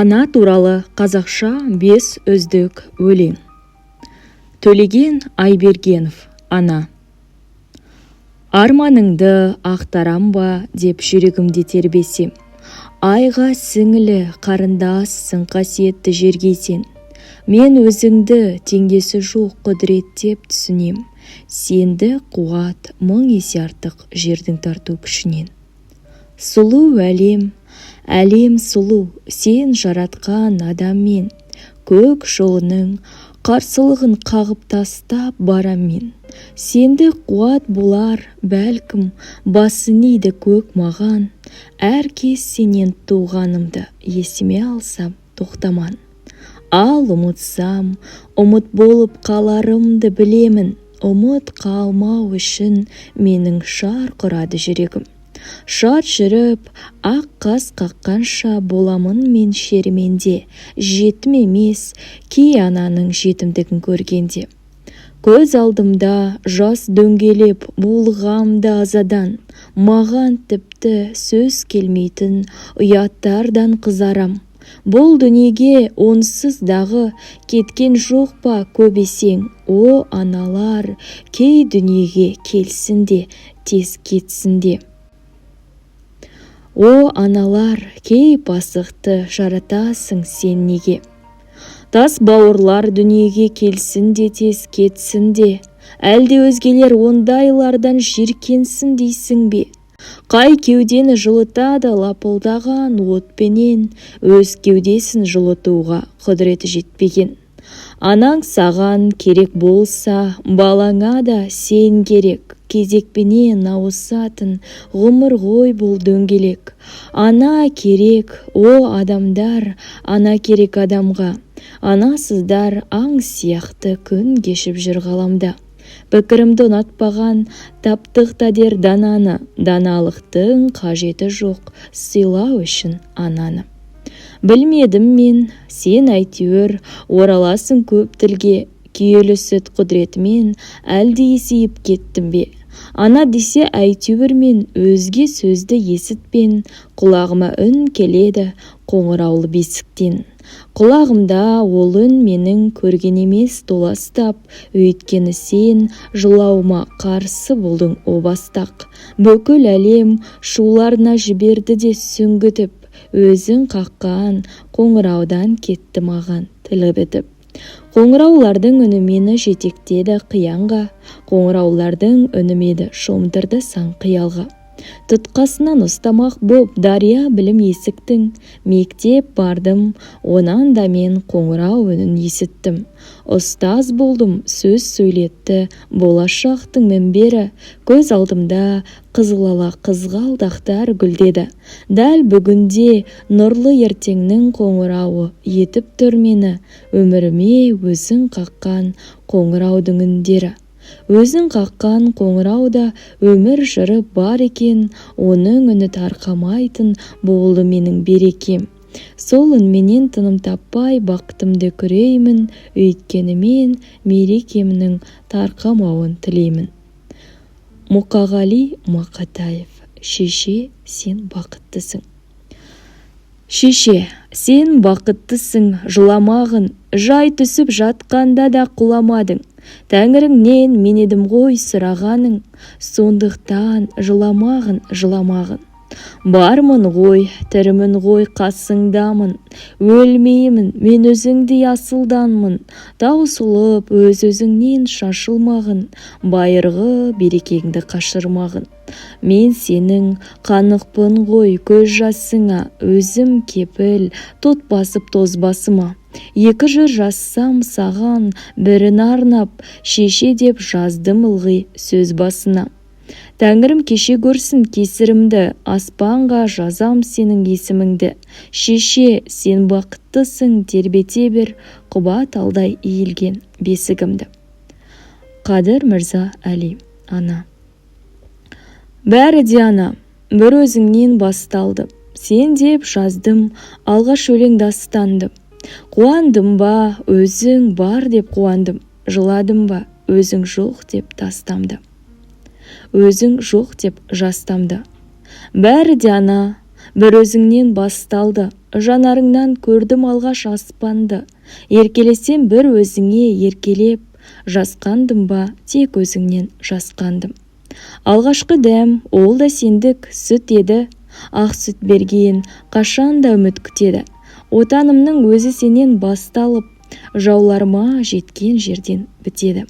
Ана туралы қазақша бес үздік өлең. Төлеген Айбергенов, «Ана». Арманыңды ақтарам ба деп жүрегімде тербесем, айға сіңілі қарындассың, қасиетті жерге сен. Мен өзіңді теңдесі жоқ құдірет деп түсінем, сенді қуат мың есе артық жердің тарту күшінен. Сұлу әлем, әлем сұлу сен жаратқан адаммен. Көк жолының қарсылығын қағып тастап барам мен. Сенді қуат болар, бәлкім, басын иді көк маған. Әр кез сенен туғанымды есіме алсам, тоқтаман. Ал ұмытсам, ұмыт болып қаларымды білемін. Ұмыт қалмау үшін менің шарқ ұрады жүрегім. Шат жүріп, ақ қас қаққанша боламын мен шерменде, жетім емес кей ананың жетімдігін көргенде. Көз алдымда жас дөңгелеп, булығам да азадан. Маған тіпті сөз келмейтін ұяттардан қызарам. Бұл дүниеге онсыз дағы кеткен жоқ па көп есең? О, аналар, кей дүниеге келсін де, тез кетсін де. О, аналар, кей пасықты жаратасың сен неге? Тас бауырлар дүниеге келсін де, тез кетсін де. Әлде өзгелер ондайлардан жиіркенсін дейсің бе? Қай кеудені жылытады лапылдаған отпенен, өз кеудесін жылытуға құдіреті жетпеген? Анаң саған керек болса, балаңа да сен керек. Кезекпенен ауысатын ғұмыр ғой бұл дөңгелек. Ана керек, о адамдар, ана керек адамға. Анасыздар аң сияқты күн кешіп жүр ғаламда. Пікірімді ұнатпаған таптық та дер дананы. Даналықтың қажеті жоқ сыйлау үшін ананы. Білмедім мен, сен әйтеуір ораласың көп тілге. Күйелі сүт құдіретімен әлде есейіп кеттім бе? Ана десе, әйтеуір мен өзге сөзді есітпен. Құлағыма үн келеді қоңыраулы бесіктен. Құлағымда ол үн менің көрген емес толастап, өйткені сен жылауыма қарсы болдың о бастақ. Бүкіл әлем шуларына жіберді де сүңгітіп, өзің қаққан қоңыраудан кетті маған тіл бітіп. Қоңыраулардың үні мені жетектеді қиянға, қоңыраулардың үні мені шомдырды сан қиялға. Тұтқасынан ұстамақ боп дария білім есіктің, мектеп бардым, онан да мен қоңырау үнін есіттім. Ұстаз болдым, сөз сөйлетті болашақтың мінбері. Көз алдымда қызыл ала қызғалдақтар гүлдеді. Дәл бүгінде нұрлы ертеңнің қоңырауы етіп тұр мені өміріме өзің қаққан қоңыраудың үндері. Өзің қаққан қоңырауда өмір жыры бар екен, оның үні тарқамайтын болды менің берекем. Сол үнменен тыным таппай бақытымды күреймін, өйткені мен мерекемнің тарқамауын тілеймін. Мұқағали Мақатаев, «Шеше, сен бақыттысың». Шеше, сен бақыттысың, жыламағын. Жай түсіп жатқанда да құламадың. Тәңіріңнен мен едім ғой сұрағаның. Сондықтан жыламағын, жыламағын. Бармын ғой, тірімін ғой, қасыңдамын. Өлмеймін, мен өзіңдей асылданмын. Таусылып өз-өзіңнен шашылмағын, байырғы берекеңді қашырмағын. Мен сенің қанықпын ғой көз жасыңа, өзім кепіл тот басып тозбасыма. Екі жыр жазсам саған бірін арнап, шеше деп жаздым ылғи сөз басына. Тәңірім кеше көрсін кесірімді, аспанға жазам сенің есіміңді. Шеше, сен бақыттысың, тербете бер құба талдай иілген бесігімді. Қадыр Мырза Әли, «Ана». Бәрі де, ана, бір өзіңнен басталды. Сен деп жаздым алғаш өлең дастанды. Қуандым ба, өзің бар деп қуандым. Жыладым ба, өзің жоқ деп тастамды, өзің жоқ деп жастамды. Бәрі де, ана, Бір өзіңнен басталды, жанарыңнан көрдім алғаш аспанды. Еркелесем бір өзіңе еркелеп, жасқандым ба, тек өзіңнен жасқандым. Алғашқы дәм, ол да сендік сүт еді, ақ сүт берген қашан да үміт күтеді. Отанымның өзі сенен басталып, жауларыма жеткен жерден бітеді.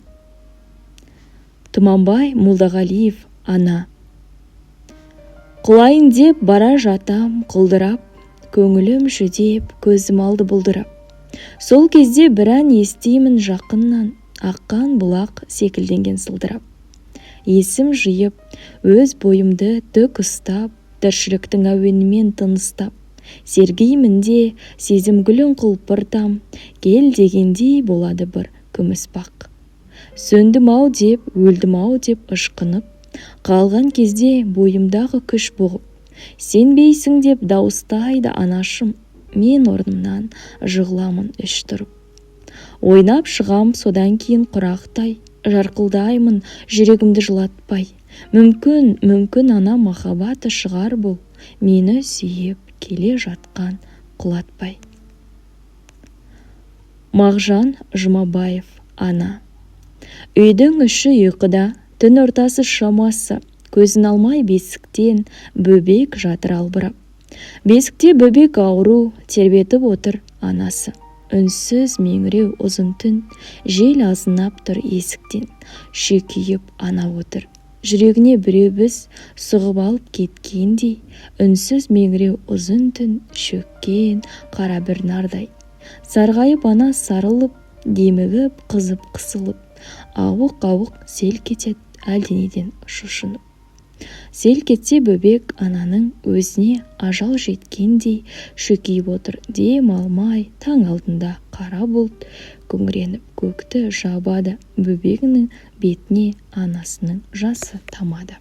Тұманбай Молдағалиев, «Ана». Құлайын деп бара жатам құлдырап, көңілім жүдеп, көзім алды бұлдырап. Сол кезде бір ән естимін жақыннан, аққан бұлақ секілденген сылдырап. Есім жиып, өз бойымды тік ұстап, тіршіліктің әуенімен тыныстап, сергимін де, сезім гүлін құлпыртам, кел дегендей болады бір күміс бақ. Сөндім-ау деп, өлдім-ау деп ышқынып қалған кезде бойымдағы күш бұғып, сенбейсің деп дауыстайды анашым, мен орнымнан жығыламын үш тұрып. Ойнап шығам содан кейін құрақтай, жарқылдаймын жүрегімді жылатпай. Мүмкін, мүмкін, ана махаббаты шығар бұл, мені сүйіп келе жатқан құлатпай. Мағжан Жұмабаев, «Ана». Үйдің іші ұйқыда, түн ортасы шамасы. Көзін алмай бесіктен бөбек жатыр албырап. Бесікте бөбек ауру, тербетіп отыр анасы. Үнсіз меңіреу ұзын түн, жел азынап тұр есіктен. Шүкүйіп ана отыр, жүрегіне біреу біз сұғып алып кеткендей. Үнсіз меңіреу ұзын түн, шөккен қара бір нардай. Сарғайып ана сарылып, демігіп, қызып қысылып, ауық-ауық селк етеді әлденеден шошынып. Селк етсе бөбек ананың өзіне ажал жеткендей, шөкиіп отыр дем алмай. Таң алдында қара бұлт күңіреніп көкті жабады, бөбегінің бетіне анасының жасы тамады.